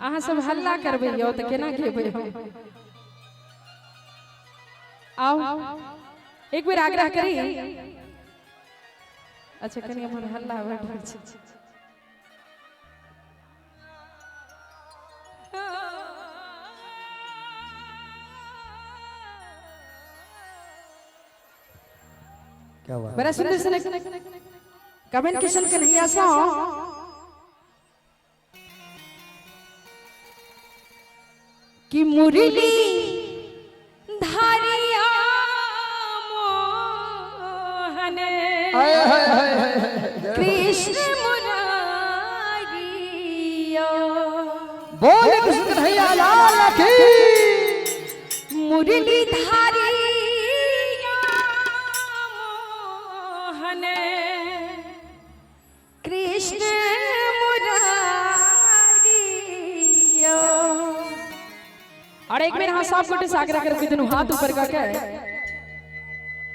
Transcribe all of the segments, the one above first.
अहाँ सब हल्ला करबै यौ तऽ केना गेबै हम। आउ एक बेर आग्रह करी। अच्छा कनि हमर हल्ला बढ़ रहल छै। क्या बात। बड़ा सुंदर सुंदर कमेंट किशन कन्हैया सा कि मुरली धारिया मोहन हाय हाय हाय हाय हाय। कृष्ण मुरारिया। बोल कृष्ण कन्हैया लाल की। मुरली धारिया मोहन कृष्ण मुरारिया। और एक बेर हाँ सब गोटे से आग्रह करके दोनों हाथ ऊपर करके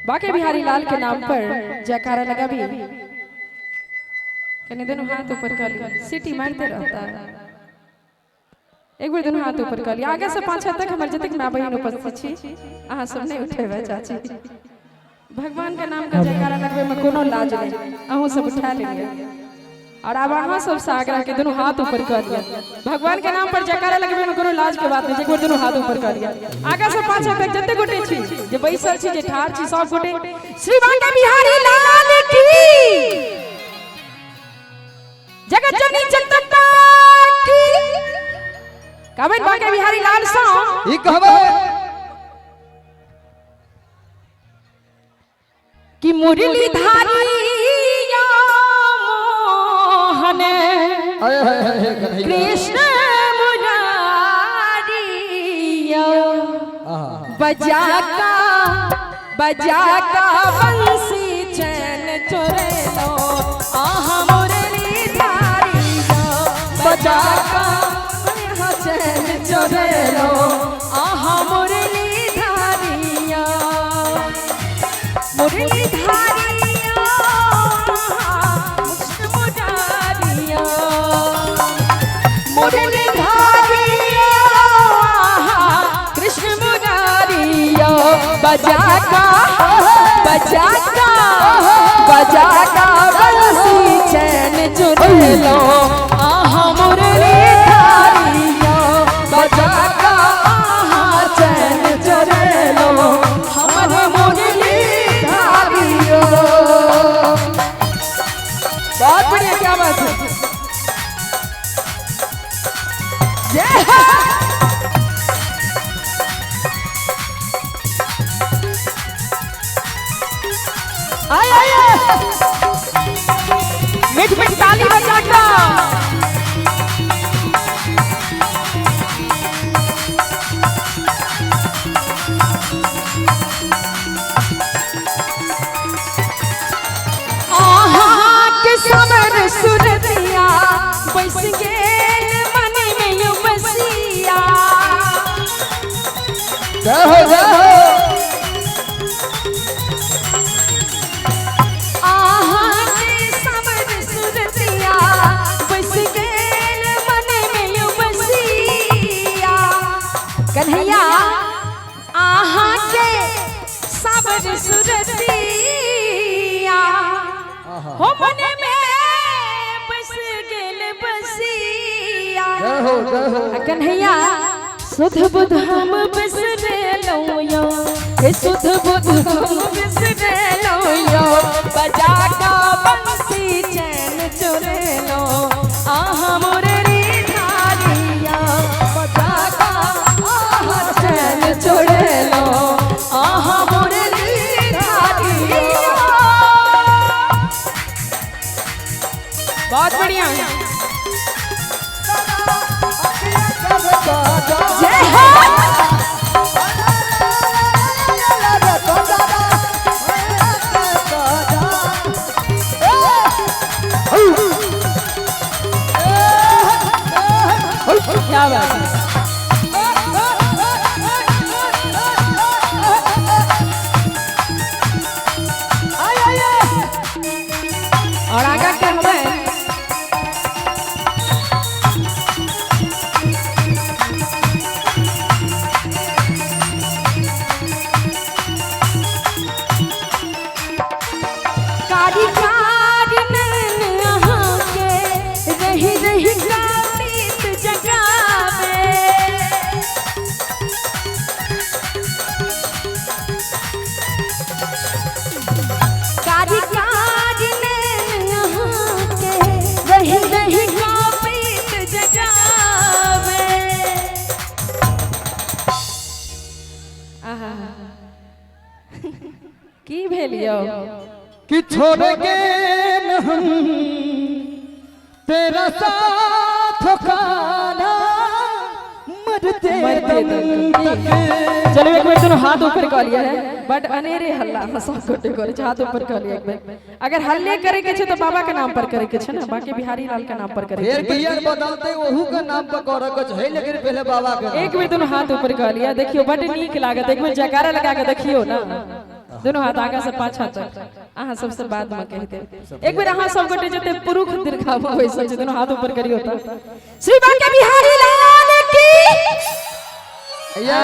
बाके बिहारी लाल के नाम पर जयकारा लगा भी। कने दोनों हाथ ऊपर कर ली, सीटी मारते रहता है। एक बेर दोनों हाथ ऊपर कर लिया। आगे से पाछा तक हमर जतेक माय बहिन उपस्थित छी, अहाँ सब नहीं उठेबै चाची। भगवान के नाम का जयकारा लगबे में कोनो लाज नहीं, अहूँ सब उठा लेलियै। और अब अहाँ सब से आग्रह के दोनों हाथ ऊपर कर लिया। भगवान के नाम पर जयकारा लगबे में कोनो लाज के बात नहीं, एक बेर दोनों हाथ ऊपर कर लिया। आगे से पाछा तक जते गोटे छी, जे बैसल छी, जे ठाढ़ छी, सब गोटे श्री बांके बिहारी लाल की, जगत जननी जगदम्बा की। कहबै बांके बिहारी लाल सँ ई कहबै कि मुरली धारिया मोहन हाय हाय हाय हाय कन्हैया। कृष्ण मुरारिया। आहा। बजा का बंसी चैन चोरे लो, आहा मुरली धारिया। बजा का चैन चोरे लो, आहा मुरली धारिया। मुरली धारिया कृष्ण मुरारिया। मुरली धारिया कृष्ण मुरारिया। बजा का बजा का बजा का बंसी चैन चुर लो, आहा मुरली धारिया। बजा का आहा चैन चुर लो, हमर मुरली धारिया। बहुत बढ़िया, क्या बात है। जय हो। आए आए मिठ मिठ ताली बजा कर। आहा के समर सुरतिया बस गेल मन में बसिया। जय हो जय हो। आहा के समर सुरतिया बस गेल मन में बसिया। कन्हैया आहा के समर सुरतिया हो मन में बस गेल बसिया। जय हो जय हो। कन्हैया सुध बुध हम बिसरे लो यो, हे सुध बुध हम बिसरे लो यो। बजा का बंसी चैन चुरे लो, आहा मुरली धारिया। बजा का आहा चैन चुरे लो, आहा मुरली धारिया। बहुत बढ़िया, जय हो। क्या बात है। और आगा के हमें की भेल यौ? कि छोड़ के न हम तेरा साथ खाना मरते मरते दम दम तक। चलो एक बेर दोनों हाथ ऊपर कऽ लिअ है। बट अनेरे हल्ला अहाँ सब गोटे करै छै। हाथ ऊपर कऽ लिअ एक बेर। अगर हल्ले करे के छै तऽ बाबा के नाम पर करे के छै ने, बाकी बिहारी लाल के नाम पर करे फेर के छै। गियर बदलते ओहू के नाम पर करे के छै, लेकिन पहले बाबा के नाम। एक बेर दोनों हाथ ऊपर कऽ लिअ, देखियौ बड नीक लागत। एक बेर जयकारा लगा के देखियौ ना, दोनों हाथ आगा से पाछा तक। अहाँ सबसे बाद में कहि देब। एक बेर अहाँ सब गोटे जते पुरुष दीर्घा में बैसल छै, दोनों हाथ ऊपर करियौ तऽ श्री बांके बिहारी लाल की। ये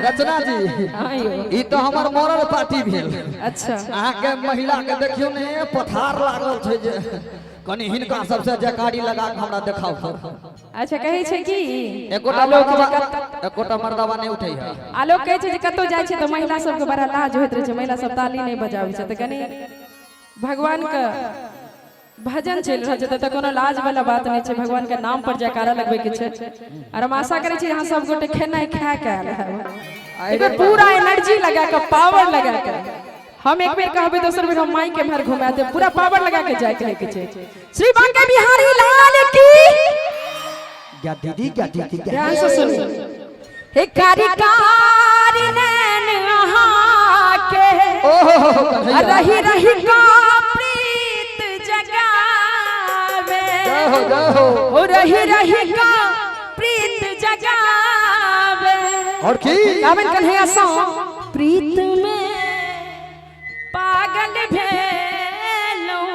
रचना जी, हाँ यौ। ई तो हमर मरल पार्टी भेल। अच्छा। अहाँके महिला के देखियौ ने, पथार लागल छै जे कनि हिनका सबसे जयकारी लगा के हमरा देखाउ। अच्छा, कहै छै कि एकोटा आलोक जे मर्दाबा, एकोटा मर्दाबा नहि उठै है। आलोक कहै छै जे कतौ जाइ छै तऽ महिला सबके बड़ा लाज होइत रहै छै, महिला सब ताली नहि बजाबै छै। तऽ कनि भगवान के भजन चलि रहल छै तऽ कोनो लाज वाला बात नहि छै। भगवान के नाम पर जयकारा लगबै के छै। और हम आशा करै छी अहाँ सब गोटे खेनाइ खा के आयल हैब। एक बेर पूरा एनर्जी लगा के, पावर लगा के, हम एक बेर कहबै, दोसर बेर हम माइक एम्हर घुमा देब। पूरा पावर लगा के जाय के के छै। श्री बांके बिहारी लाल की। क्या दीदी, क्या दीदी, क्या। ध्यान से सुनू। हे कारी कारी नैन अहाँ के ओहो हो हो कन्हैया। रही रही का प्रीत जगावे। जय हो, जय हो। ओ रही रही का प्रीत जगावे। और की? गावन कन्हैया सो प्रीत में पागल भेलौं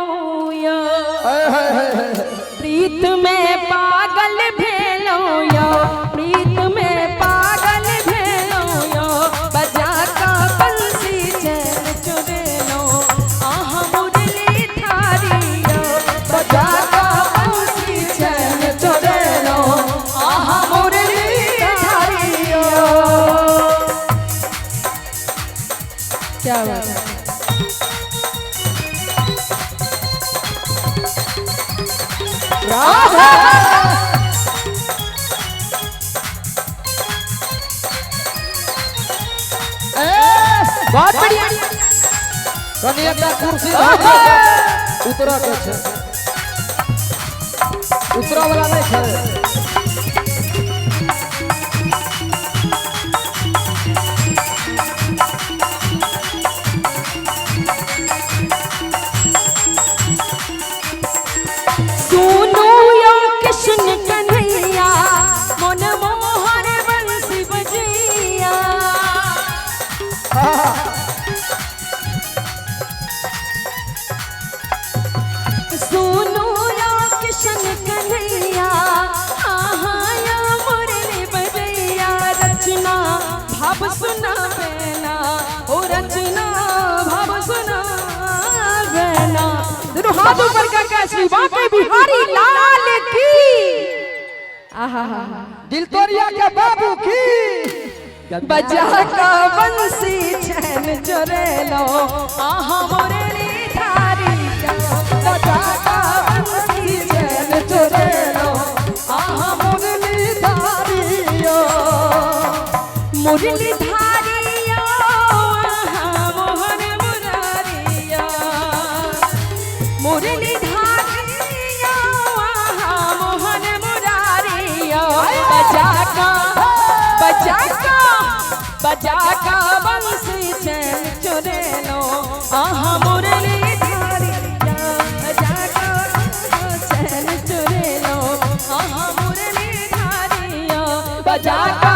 यो। हाय हाय हाय हाय। प्रीत में पागल भेलौं यो, प्रीत में पागल भेलौं यो, बजा का बंसी चैन चुरेलौं, आहा मुरली थारी यो, बजा का बंसी चैन चुरेलौं, आहा मुरली थारी यो। क्या बात है। राधा। ए, बहुत बढ़िया। कनि एकटा कुर्सी उतरऽ के छै, उतरऽ वाला नहि छै। सुनो यो कृष्ण कन्हैया, मन मोहन बंसी बजैया। सुनो यो कृष्ण कन्हैया, आहा यो मुरली बजैया, रचना भाव सुना बेना, ओ रचना भाव सुना बेना। दोनों हाथ ऊपर करके श्री बांके बिहारी लाल की। आहा हा हा। दिल तोरिया के बाबू की। बजा का बंसी चैन चुरेलो, आहा मुरली धारी यो, बजा का बंसी चैन चुरेलो, आहा मुरली धारियो। मुरली धारियो, आहा मोहन मुरारियो, मुरली धारियो, आहा मोहन मुरारियो, बजा का, बजा का, बजा का बंसी चैन चुरेलो, आहा मुरली धारियो, बजा का चैन चुरेलो, आहा मुरली धारियो, बजा का